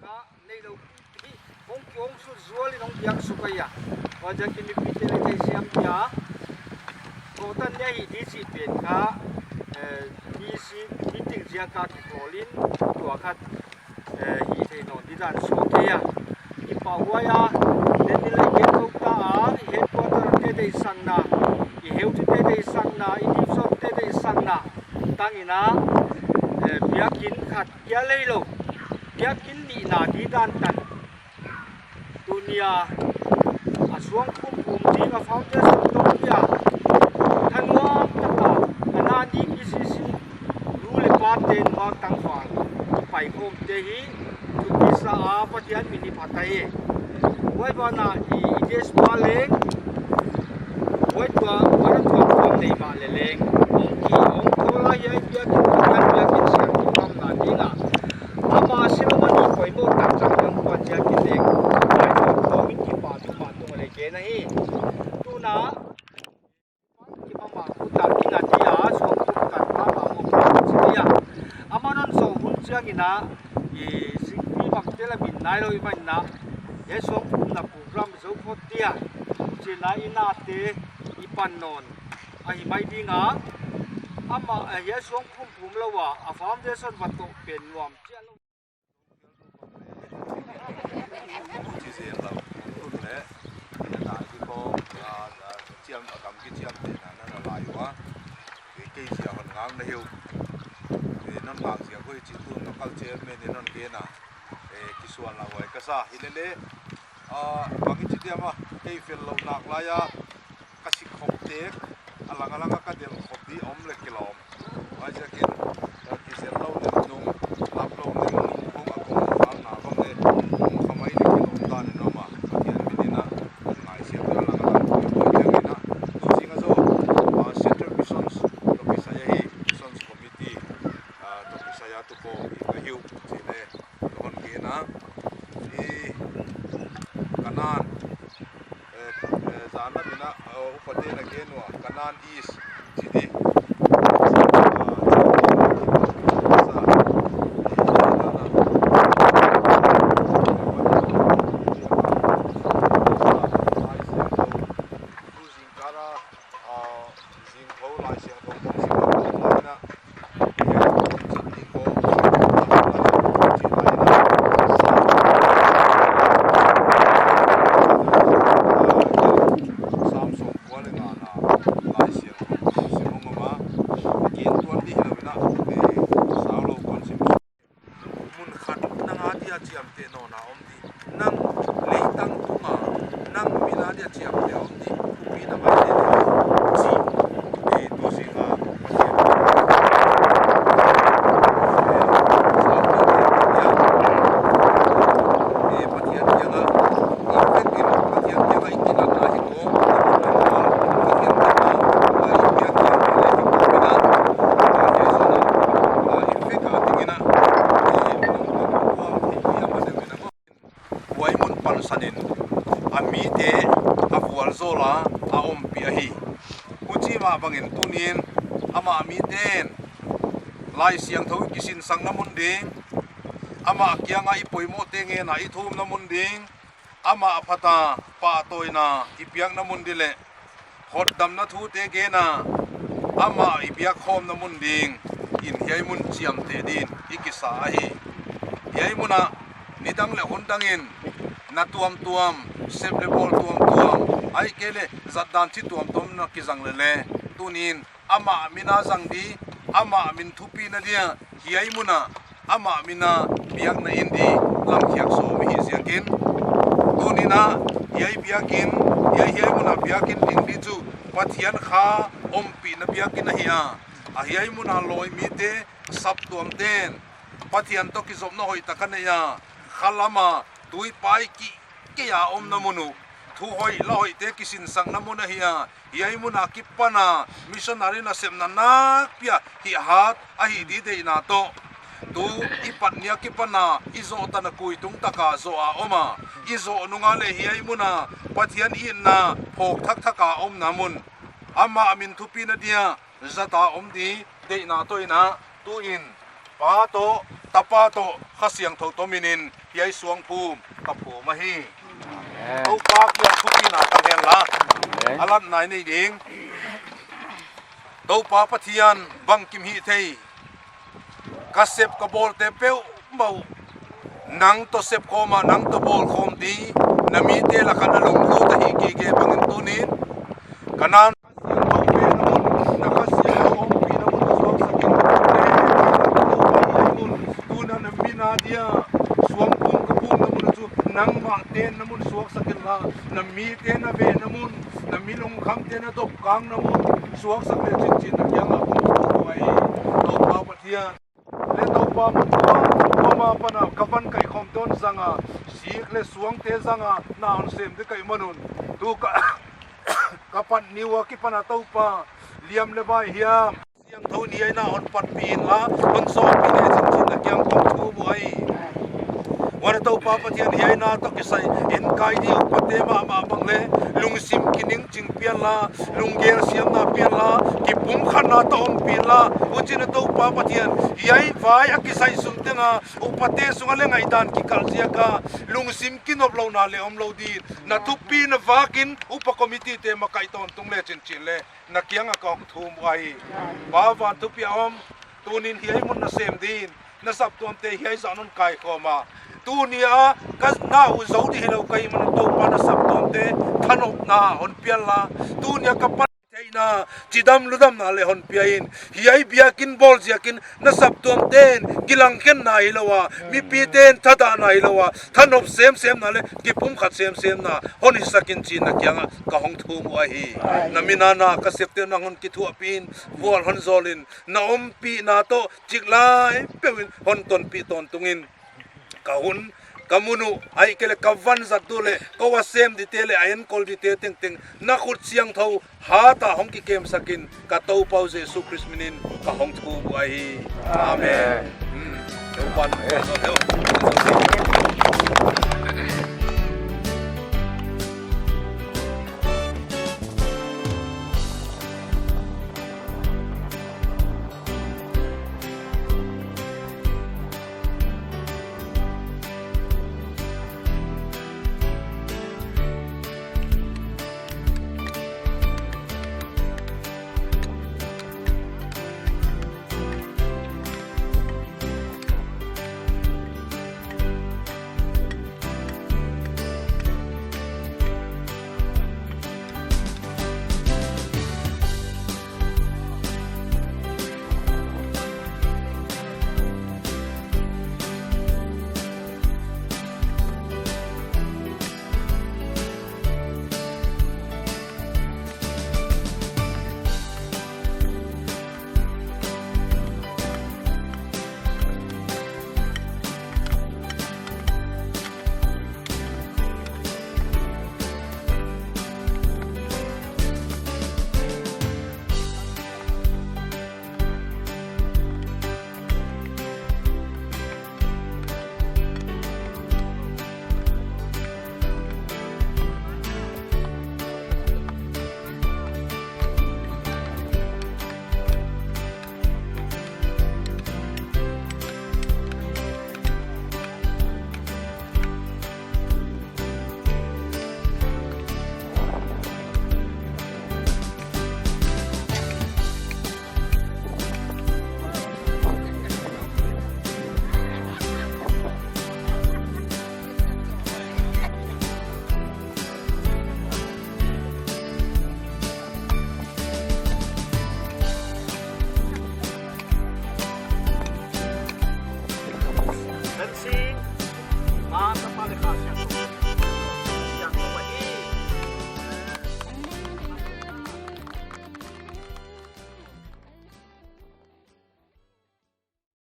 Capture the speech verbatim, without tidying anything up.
Nei lou pi hong ki hong sut zual in hong piak suk ahi a. Huaiziakin mipite leh theisiam dia, kou tan nia hi di chih pen kha, eh, D C meeting ziak a kikhawl in tua khat, eh, hih theih nawn di dan suak kei a. Kipahhuai a, nen ni leh gen tou ta a, i headquarter te deihsakna, i heutute deihsakna, i division te deihsakna tang in a, eh, biakin khat kia lei lou, biakin nihna di dan tan. Tuni a, a suang phumphum ding a foundation tawh kia, thanuam taka, a na di P C C, nu leh pa ten huai tangval, i paikhawm te hi, thupisa a Pathian min i phat ahi. Huai ban ah i, i guest pa leng, huai tua, huai tua tua nei mah leh leng, hong ki, hong thawl a hiai biakin, kan biakin siam ki pamna ding a. Ama ceremony poimoh tak zang yang kuan ziak in leng, ai tua tua min kipak, kipak tung leh gen ahi. Tuna, kipak mah ku tak in a dia, suang ku tak pa pa mo pa si dia. Ama non so hun ziak in a, i singpi bang te la min nai lou i mai na. Hiai suang kumna program zou phot dia. China i na te i pan nawn ahi mai ding a. Ama, eh, hiai suang phumphum lou a, a foundation va toh pen nuam chiah lou. Chi zen lou, tun leh, na dai di ko, a, a, chiam, a gam kichiamtehna na na lai ua. Kei, kei sia hon ngang na hi uh. Eh, non ngang sia ko i chi tun local chairman in non gen a. Eh, kisuan la huai ka sa, hi lele. A, bang i chi diam a, kei fel lou nak lai a, ka sik khop tek, a lang a lang a ka del khop di om leh kilawm. Huaiziakin, a, kizel lou nem nung, lap lou nem nung, hong a kong hal na bang leh, hong khamai leh kilawm dan in om a, Pathian min in a, ngaihsiam leh a lang a lang, koi koi diang in a, tu zing a zaw, a, Central Missions, toh kisai ahi, Missions Committee, a, toh kisai a tu ko, i ka hiu, chi leh, toh hon gen a, i, Kanan, eh, eh, zan lam in a, eh, upaten a gen ua, Kanan East, chi di. Mun khat nang a dia chiamteh nawn a om di. Nang leitang tung a, nang min a dia chiamteh om di. Thupi na mai di. Chi. Eh, tu si kha, Pathian. Eh, Pathian kiang a, i vek in Pathian kiang a i kinatna hi ko, Pathian kiang a, i biak kiang a, i biak kiang a, i biak kiang a, i biak kiang a, i biak kiang a, i biak kiang a, Huai mun pansan in a mite a vualzawl a, a ompih ahi. Huchi mah bangin tuni'n amah miten Laisiangthou i kisinsakna mun ding, amah kianga i poimohte ngen a i thumna mun ding, amah phat a pahtawina i piakna mun ding leh hotdamna thute gen a, amah i biakkhawmna mun ding in hiai mun chiamteh din i kisa ahi. Hiai mun ah nidang leh hun dangin na tuamtuam, sep leh bawl tuamtuam, ahihkeileh zatdan chi tuamtuam na kizang leh leh, tuni'n amah min a zang di, amah min thupina dia hiai mun ah amah min a biakna in di lamkhiak sawm i hih ziakin, tuni'n a hiai biakin, hiai, hiai mun a biakin ding di chu Pathian kha ompihna biakin ahi a. A hiai mun a lawi mite, saptuamten Pathian toh kizopna hoihtak a nei a, khalam a tuipai kik kei a omna mun uh, thu hoih la hoihte kisinsakna mun ahi a. Hiai mun a kipan a missionary nasepna nakpi a hihhat ahih di deihna toh, tu i pat ni a kipan a i zoh tan a kui tung tak a zoh a om a, i zoh nung a leh hiai mun a Pathian itna phawk thakthak a omna mun, amah min thupina dia zat a om di deihna toh in a, tuin Pa toh Tapa toh Kha Siangthou tawh min in hiai suangphum ka phum ahi. Amen. Toupa kiang thupina ka ngen la. Amen. A lat nai nei ding. Toupa Pathian, bangkim hihtheih ka sep ka bawlte peuhmah uh nang toh sep khawm a, nang toh bawl khawm di, na mite lak ah na lunglut ahih gige bangin tuni'n Kanaan Kha Siangthou vena mun, na Kha Siangthou ompihna mun suaksak in. Tuni'n na min a dia suangphum ka phumna mun chu nangmah tenna mun suaksak inla, na mite na vehna mun, na mi lungkhamte na dopkakna mun suaksak le chinchin na kiang ah kong thum uh ahi. Toupa Pathian, le Toupa mun tua, tua ma pan a ka van kaikhawmte hon zang a, sik le suangte zang a na hon sem di ka hih man un, tu ka, ka pat ni ua kipan a Toupa, liam le bai hiam, siangthou ni a na hon patpih inla, hon sawtpih le chinchin na kiang kong thum uh ahi. Huan Toupa Pathian, hiai na toh kisai in kai di upate mahmah bang le, lungsim kining ching pian la, lunggel siamna pian la, kipumkhatna toh om pian la. Huchiin Toupa Pathian, hiai vai a kisai sung teng a upate sung a le ngaihdan kikal ziak a lungsim kinoplouhna le omlou din, na thupina vak in upa committee te makaih tawntung le chinchin le na kiang ah kong thum uh ahi. Pa van thupia om, tuni'n hiai mun na sem din, na saptuamte hiai zah in hon kaikhawm a, tuni a ka na uh zou di hilou ka hih man un Toupa na saptuamte thanopna hon pian la, tuni a ka pan theihna chidam ludamna le hon pia in, hiai biakin bawl ziakin na saptuamte'n kilangkhenna hilou a, mipite'n thadahna hilou a, thanop semsemna le kipumkhat semsemna hon hisak in chi'n na kiang ah ka hong thum uh ahi. Na min a na ka septe nang hon kithuahpih in, vual hon zawl in, na ompihna toh chiklai peuh in hon tonpih tawntung in, ka hun, ka mun uh, ahihkeileh ka van zat duh le, kou a sem dite le a enkol dite tengteng na khut siangthou hat a hong kikemsak in, ka Toupa uh Jesu Khrist min in ka hong thum uh ahi. Amen. Amen. Hmm. Toupa'n, yes. Dancing, mata pale kasih.